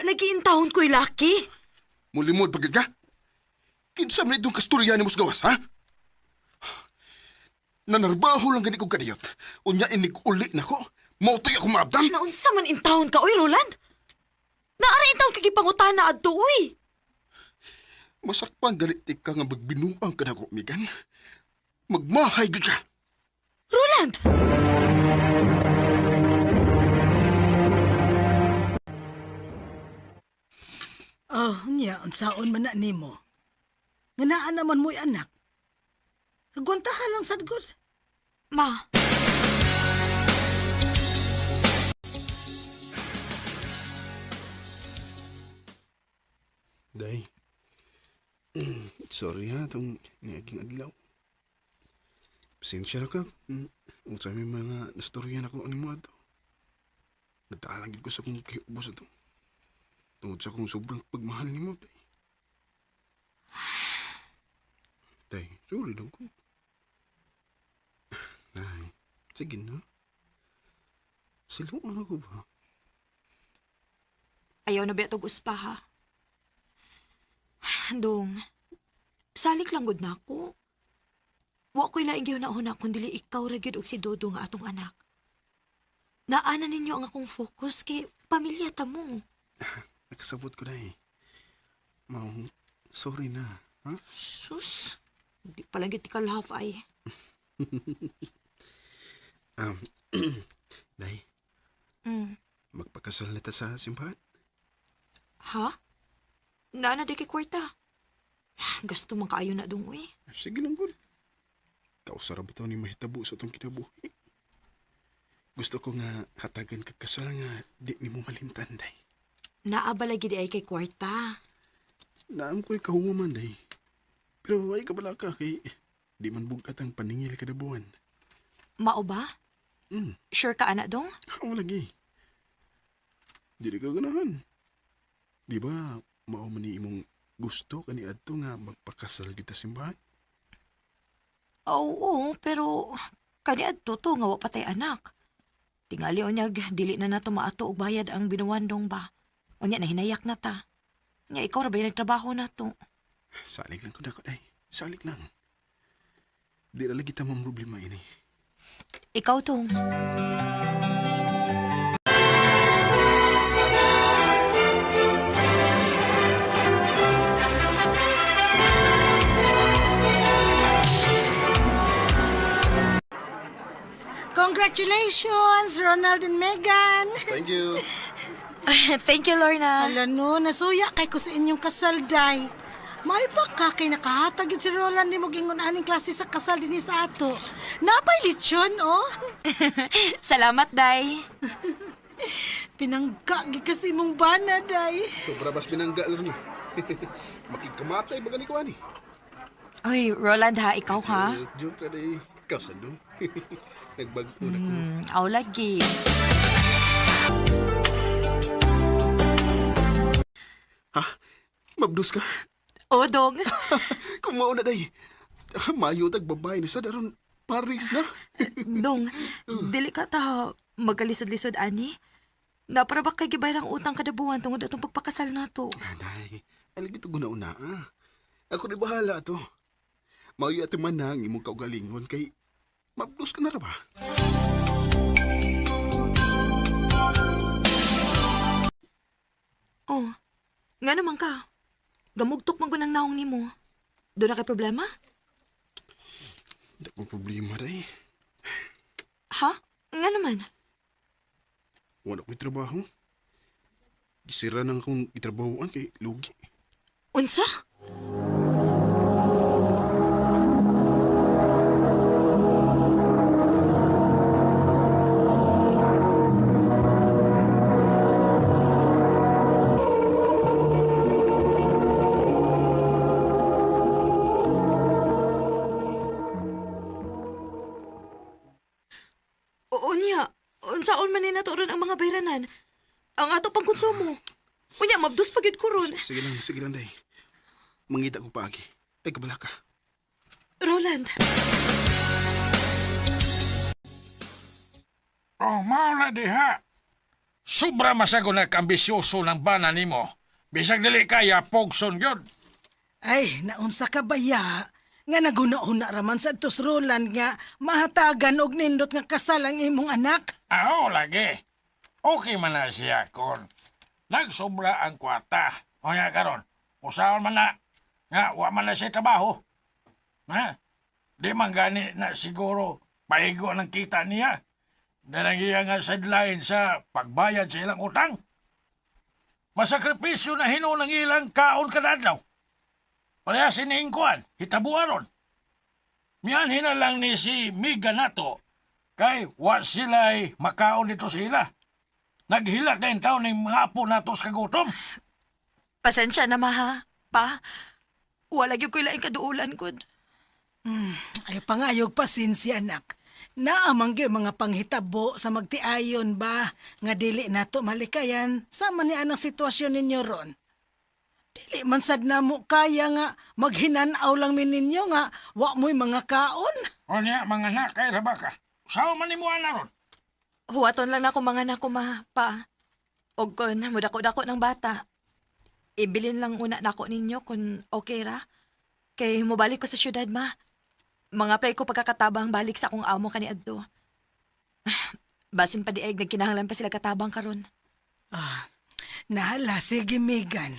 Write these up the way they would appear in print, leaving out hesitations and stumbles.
lagi in town ko'y laki. Mulimod pagid ka? Kinsa man itong kasturya ni gawas, ha? Nanarbaho lang gani kong kadiyot. Unya inig uli na ko. Mautoy ako maabdan. Naunsa man in town ka, oy, Roland? Naara in town kay gipangutana adto, uy. Masakpan galit ka nga magbinuang ka na ko, Megan. Magmahay gud ka. Roland! Oh, nya, unsaon man na nimo. Nga naa naman mo'y anak. Agwantahan lang sad gud. Ma. Day. Sorry ha, itong niaging adlaw. Pasensya na ka. Unsa may mga nastorya na ko ang imo ato. Nagdaalang gid ko sa kong kiubos ato. Tungod sa akong sobrang pagmahal nimo, Day. Day, sorry lang ko. Day, sige na. Siluan ako ba? Ayaw na ba itong uspa, ha? Dong, salik lang gud na ako. Wa ko'y laing gihuna-huna kung dili ikaw ra gyud og si Dodo nga atong anak. Naana ninyo ang akong focus kay pamilya ta mo. Nakasabot ko, Day. Mau, sorry na. Ha? Sus, di pa lang gyud ka laugh ay. Um, Day, magpakasal na ta sa simbahan? Ha? Naana di kay kwarta. Gasto man kaayo na dong, uy. Sige lang, gud. Kausara ba ni mahitabo sa itong kinabuhi? Gusto ko nga hatagan kag kasal nga di nimo malimtan, Day. Naa ba lagi di ay kay kwarta? Naam ko'y kahuman, Day. Pero ay kabala ka kay di man bugat ang paningil kada buwan. Mao ba? Mm. Sure ka ana dong? Ako lagi. Dili ka ganahan. Di ba, mao man ni imong gusto kani adto nga magpakasal kita simbahan? Oo, pero kani adto to nga wa pa tay anak. Tingali unyag dili na nato maato og bayad ang binuwandong ba. Unya nahinayak na ta. Nya ikaw ra ba yung nagtrabaho na to? Salig lang ko na ko, Day. Salig lang. Di ra lagi ta problema ini. Ikaw tong. Congratulations, Ronald and Megan. Thank you. Thank you, Lorna. Ala no, nasuya kay ko sa inyong kasal, day. May pa ka kay nakahatag yun si Roland ni mo gingon aning klase sa kasal dinhi sa ato. Napay lechon, oh. Salamat, Day. Pinangga gi kasi mong bana, day. Sobra bas binangga lang na. Makikamatay ba gani ko ani? Oy, Roland ha, ikaw ha? Joke, joke na day. Ikaw sa do. Nagbag-o na ko. Aw lagi. Ha? Mabdos ka? O, dong. Kumao na day. Mayo tag babae na sa daron Paris na. Dong, dili ka ta magkalisod-lisod ani. Napara ba kay gibayrang utang kada buwan tungod atong pagpakasal nato? Aday, alagi to guna-una ah. Ako di bahala to. Mayo ati man na ang imong kaugalingon kay mabdos ka na ra ba? Oh, nga naman ka. Gamugtok man gunang naong nimo. Doon na kay problema? Hindi ko problema day. Ha? Nga naman. Wala ko'y trabaho. Gisira nang akong itrabahoan kay lugi. Unsa? Oo niya. Unsaon man ni naturon ang mga bayranan? Ang ato pang konsumo. Unya, mabdos pa gyud ko ron. Sige lang day. Mangita ko paagi. Ay, kabala ka. Roland. Oh, mao na diha. Sobra masago na kaambisyoso ng bana nimo. Bisag dili kaya pogson gyud. Ay, naunsa ka ba ya? Nga naguna-una raman sa tos Roland nga mahatagan og nindot nga kasal ang imong anak. Aho lagi. Okay man na siya kon. Nagsobra ang kwarta. O nga karon, usaon man na nga wa man na siya trabaho. Ha? Di man gani na siguro paigo ng kita niya. Darang iya nga sideline sa pagbayad sa ilang utang. Masakripisyo na hinuon ang ilang kaon kada adlaw. Pareha siningkuan, hitabuan ron. Miyan lang ni si Miga nato kay wa sila'y makaon dito sila. Naghilak na yung taon ng mga apo nato sa kagutom. Pasensya na maha, pa. Wala gyud ko'y laing kaduulan gud. Ay pangayog pasensya anak. Naamang gyud mga panghitabo sa magtiayon ba nga dili nato malikayan sama ni anang sitwasyon ninyo ron. Dili man sad namo kaya nga maghinanaw lang mi ninyo nga wa mo'y mga kaon. O niya, mga anak, kay Rabaka. Usawa man ni mo ana ron. Huwaton lang nako mga nako ma, pa. Og kun mudako-dako ng bata. Ibilin lang una nako ninyo kung okay ra. Kay mobalik ko sa syudad ma. Mga play ko pagkakatabang balik sa akong amo kaniadto. Basin pa di ay nagkinahanglan pa sila katabang karon. Ah, nahala sige Megan.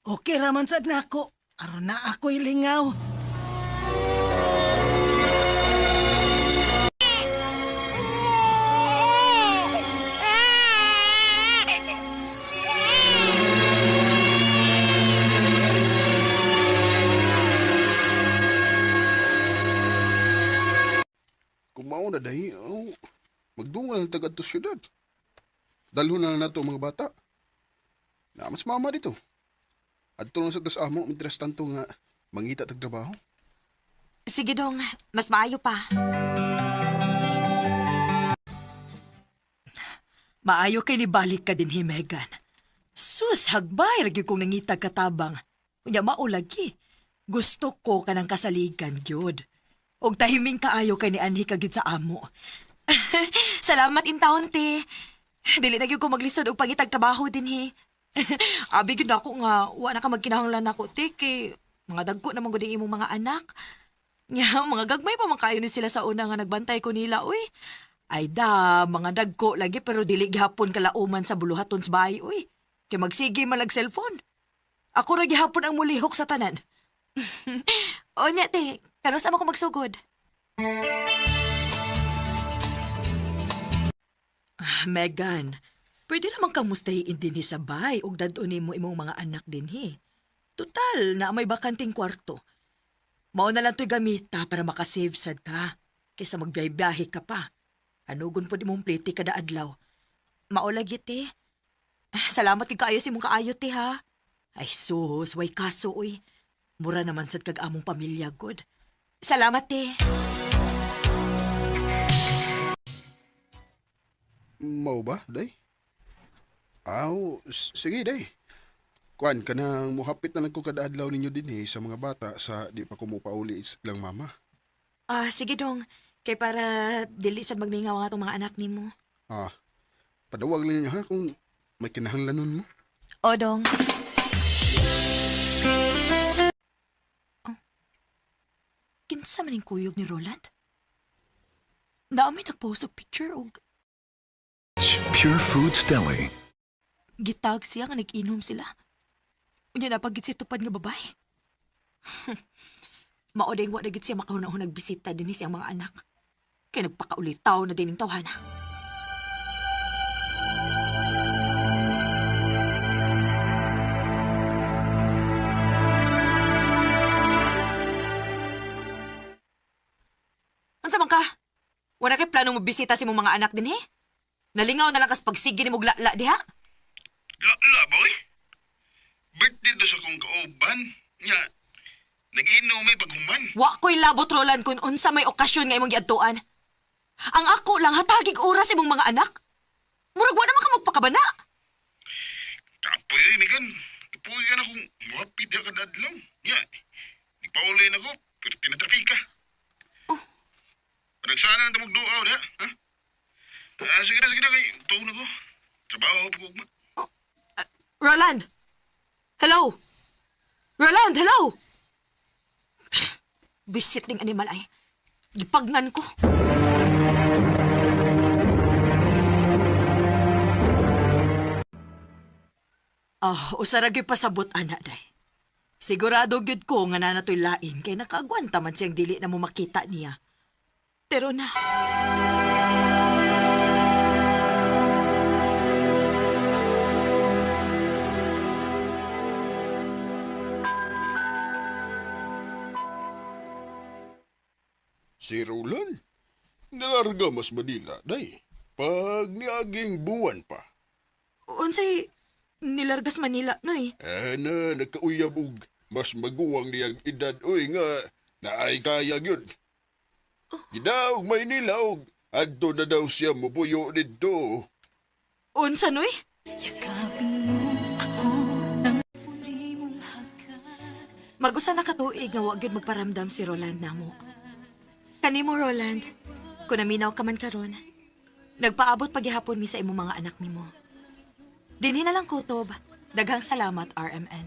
Okay raman sad nako. Aron na ako'y lingaw. Kung mao na dahi, oh, magdungan lang tagad to syudad. Dalhon na lang nato ang mga bata. Na mas mama dito. Adto lang sa tas amo, mientras tanto nga mangita tag trabaho. Sige dong, mas maayo pa. Maayo kay nibalik ka din hi Megan. Sus, hagbay ra gyud kong nangitag katabang. Unya maulagi. Gusto ko kanang kasaligan gyud. Og tahiming kaayo kay ni anhi ka gyud sa amo. Salamat in taon te. Dili na gyud ko maglisod og pangitag trabaho dinhi. Abi gyud nako nga wa na ka magkinahanglan nako te kay mga dagko naman gud ang imong mga anak. Nya, mga gagmay pa man kayo ni sila sa una nga nagbantay ko nila, uy. Ay da, mga dagko lagi pero dili gihapon kalauman sa buluhaton sa bahay, uy. Kay magsige man lag cellphone. Ako ra gihapon ang mulihok sa tanan. O nya te, karon sa ko magsugod. Ah, Megan, pwede naman kang mustahiin dinhi sa bay ug dad-on nimo imong mga anak dinhi. Total, na may bakanting kwarto. Mao na lang to'y gamita para makasave sad ka. Kaysa magbiyahe-biyahe ka pa. Anugon po di mong plete kada adlaw. Mao lagi te. Ah, salamat kay kaayo si mong kaayo te ha. Ay sus, way kaso uy. Mura naman sad kag among pamilya god. Salamat te. Mao ba, day? Aw, sige, day. Kuan, kanang muhapit na lang ko kada adlaw ninyo dinhi sa mga bata sa di pa ko mopauli sa ilang mama. Ah, sige dong. Kay para dili sad magmingaw ang atong mga anak nimo. Ah, padawag lang niya ha kung may kinahanglanon mo. O dong. Oh. Kinsa man ning kuyog ni Roland? Naamay nagpost og picture og Pure Foods Deli. gitag siya nga nag-inom sila. Unya napagit siya tupad nga babae. Mao dayng wa na gid siya makahuna-hunag bisita dinhi siyang mga anak. Kay nagpakaulitaw na din ang tawhana. Unsa man ka? Wala kay planong mobisita sa imong mga anak dinhi? Nalingaw na lang kas pagsige nimo og lala diha? La, boy. Birthday do sa kong kauban. Nya, nag-inom may paghuman. Wa ko'y labot Roland kung unsa may okasyon nga imong giadtuan. Ang ako lang hatagig oras imong mga anak. Murag wa naman ka magpakabana. Kapoy ay, Megan. Kapoy ka na kung muhapit ya kada adlaw. Nya, nagpauli na ko, pero tinatrafik ka. Oh. Panagsana na tamog duaw diha, ha? Ah, sige na, kay tuog na ko. Trabaho pa ko. Roland! Hello! Roland, hello! Bisit ning animal ay. Gipagnan ko. Ah, usara gyud pasabot ana day. Sigurado gyud ko nga nanatoy lain kay nakaagwanta man siyang dili na mo makita niya. Pero na. Si Roland, nalarga mas Manila, day. Pag niaging buwan pa. Unsay nilargas Manila noy. Ana, nagkauyab og mas maguwang niyang edad, oy nga, naay kaya gyud. Gidaog Maynila og adto na daw siya mupuyo didto. Unsa noy? Mag-usa na katuig nga wa gyud magparamdam si Roland namo. Kanimo Roland, kun naminaw ka man karon, nagpaabot paghihapon mi sa imong mga anak nimo. Dinhi na lang kutob. Daghang salamat RMN.